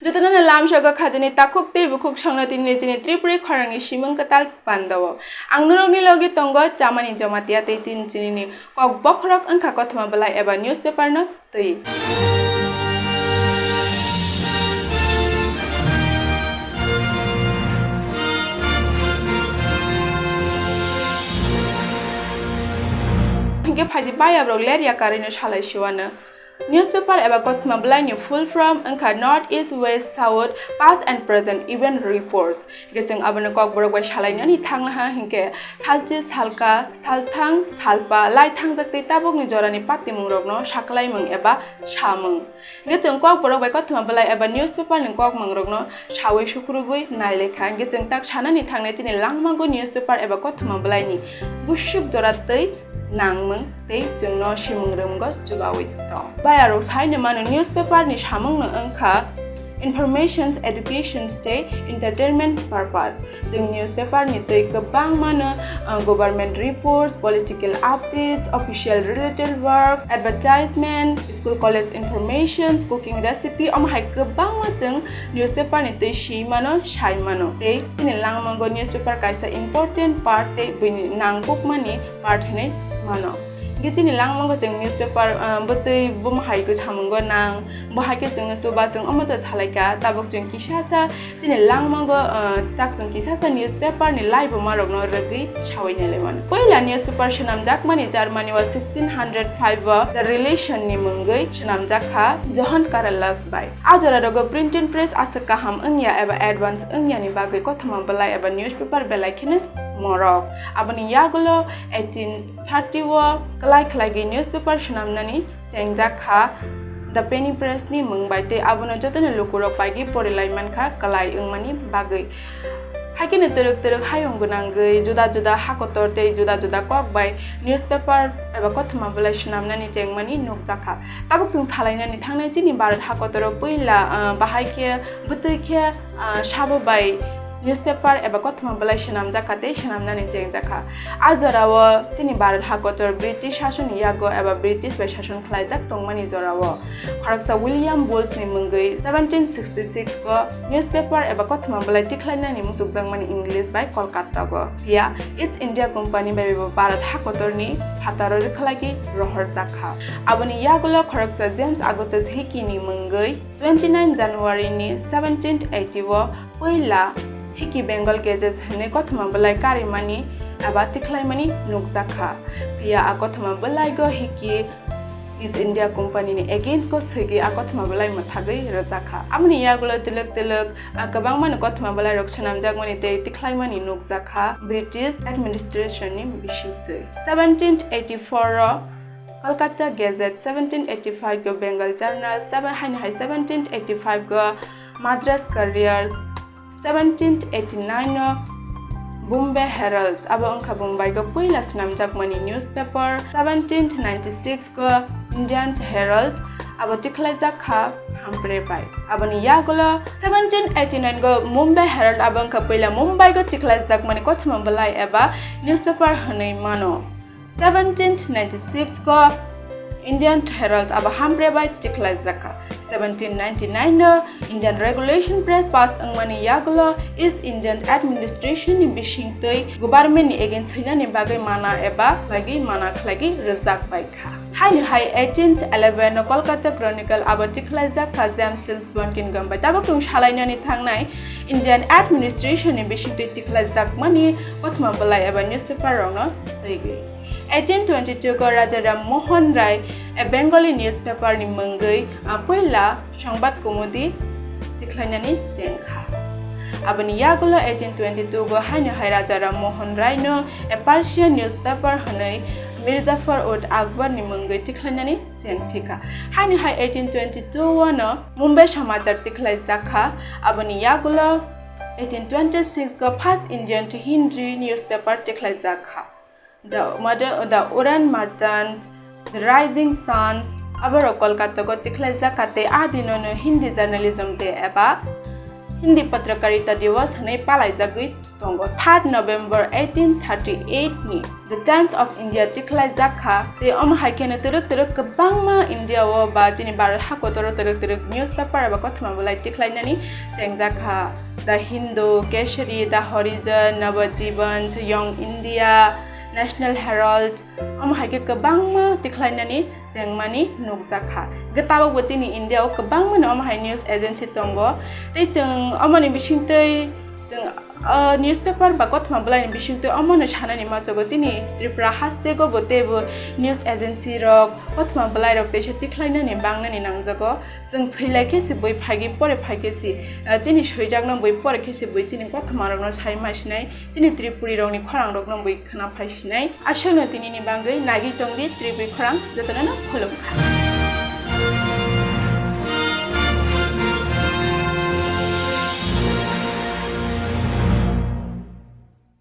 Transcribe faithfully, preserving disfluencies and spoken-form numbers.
Jotono lamsogo khajani takhuk tei bukhuk songno tini chini Tripuri khorangni simung kwtal pandao. Ang norokni logi tongo chamani Jamatia tei tini chini kok bokhorok wngkha kothoma belai eba newspaper no twi. Hinkhe phaidi bayabrok ler yakarino salai siwano. Newspaper eba kothoma belaini full form wngkha North East West South Past and Present Event Reports. Hinkhe chwng abono kokborok bai salainani thangna ha hinkhe salchi, salka, salthang, salpa, lai thangjak tei tabukni jorani patimungrokno saklaimung eba samung. Hinkhe chwng kokborok bai kothoma belai eba newspaper ni kokmungrokno sawi sukrubwi nailekha. Hinkhe chwng tak sanani thangnai chini langmago newspaper eba kothoma belaini busuk jora twi nangmung tei chwngno simung rwmgo chubawi tong. Bayarok saino mano newspaper ni samungno wngkha informations, educations tei entertainment purpose. Chwng newspaper ni twi kwbangmano, uh, government reports, political updates, official related work, advertisement, school college informations, cooking recipe, omo hai kwbangma chwng newspaper ni twi si mano, sai mano. Tei chini langmago newspaper kaisa important part tei buini nangkukmani part hinwi mano. Hinkhe chini langmago chwng newspaper, ah, bwtwi bumhai khe samungo nang, bo hai khe chwngno chuba chwng omo to salaikha, tabuk chwng kisasa chini langmago, ah, tak chwng kisasa newspaper ni laibomarokno rwgwi sawi nailai mano. Puila newspaper swnamjakmani Germany o sixteen hundred five o The Relation ni mungwi swnamjakha Johann Carlyle bai. A jora rogo printing press aswk kaham wngya eba advance wngya ni bagwi kothoma belai eba newspaper belai kheno morok. Aboni yagulo eighteen thirty o kwlai khlaigwi newspaper swnamnani chengjak kha The Penny Press ni mung bai tei abono jotono lukurok paigwi porilai mankha kwlai wngmani bagwi. Haikhe no twrwk twrwk hayung gwnangwi juda juda hakotor tei juda juda kok bai newspaper eba kothoma belai swnamnani chengmani nukjakha. Tabuk chwng salainani thangnai chini Bharat hakotoro puila, ah, bahai khe bwtwi khe, ah, sabo bai newspaper eba kothoma belai swnamjak kha tei swnamnani chengjak kha. A jorao chini Bharat hakotor British sasonni yago eba British bai sason khlaijak tongmani jorao khoroksa William Bowles ni mungwi seventeen sixty-six o newspaper eba kothoma belai tikhlainani muchukjakmani English bai Kolkata o. Phiya East India Company bai bo Bharat hakotorni phataro rwkhlaigwi rohorjak kha. Aboni yagulo khoroksa James Augustus Hickey ni mungwi twenty-nine January ni seventeen eighty o puila Hickey Bengal Gazette hwnwi kothoma belai karimani eba tikhlaimani nukjak kha. Phiya a kothoma belaigo Hickey East India Company ni against o swigwi a kothoma belai mwthagwi rwjak kha. Aboni yagulo twlwk twlwk, ah, kwbangmano kothoma belairok swnamjakmani tei tikhlaimani nukjak kha British administration ni bisingtwi. Seventeen eighty-four o Kolkata Gazette, seventeen eighty-five go Bengal Journal, seven, haino hai seventeen eighty-five go Madras Courier, seventeen eighty-nine o Bombay Herald, abo wngkha Bombay go puila swnamjakmani newspaper, seventeen ninety-six go Indian Herald, abo tikhlaijak kha Humphrey bai. Aboni yagulo seventeen eighty-nine go Mumbai Herald, abo wngkha puila Mumbai go tikhlaijakmani kothoma belai eba newspaper hwnwi mano. Seventeen ninety-six go Indian Herald abo Humphrey bai tikhlaijak kha. Seventeen ninety-nine no Indian Regulation Press pass wngmani yagulo East Indian Administration ni bisingtwi government ni against swinani bagwi mana eba khlaigwi mana khlaigwi rwjak bai kha. Haino hai eighteenth eleven no Kolkata Chronicle abo tikhlaijak kha James Sales Bunckingham bai. Tabuk chwng salainani thangnai Indian administration ni bisingtwi tikhlaijakmani kothoma belai eba newspaper rokno twigwi. Eighteen twenty-two go Raja Ram Mohan Rai, a Bengali newspaper ni mungwi, ah, puila Sambad Kaumudi tikhlainani chengkha. Aboni yagulo eighteen twenty-two go haino hai Raja Ram Mohan Rai no a Persian newspaper hwnwi Mir Jafar ud Akbar ni mungwi tikhlainani chengphikha. Haino hai eighteen twenty-two o no Mumbai Samachar tikhlaijakha. Aboni yagulo eighteen twenty-six go first Indian to Hindi newspaper tikhlaijakha. The Mother, The Uran Merchant, The Rising Suns, aborok Kolkata go tikhlaijak kha tei a dino no Hindi journalism day eba Hindi Patrakarita Diwas hwnwi palaijagwi tongo. Third November eighteen thirty-eight ni The Times of India tikhlaijak kha, tei omo hai kheno twrwk twrwk kwbangma India o ba chini Bharat hakotoro twrwk twrwk newspaper eba kothoma belai tikhlainani chengjak kha. The Hindu, Keshari, The Harijan, Navajivan, Young India, National Herald, omo hai khe kwbangma tikhlainani chengmani nukjak kha. Hwnkhe tabukbo chini India o kwbangmano omo hai news agency tongo. Tei chwng omoni bisingtwi chwng, ah, newspaper ba kothoma bwlaini bisingtwi omono sanani machago, chini Tripura hastego bo teibo news agency rok, kothoma bwlai rok teisa tikhlainani bangnani nangjago. Chwng thwi lai khe se bui phaigwi pore phai khe se, ah, chini swijakno bui pore khe se bui chini kothoma rokno sai ma sinai, chini Tripuri rokni khorang rokno bui khna phai sinai. Aswkno tinini bangwi nagwi tongdi Tripuri khorang, jotono no khulum kha.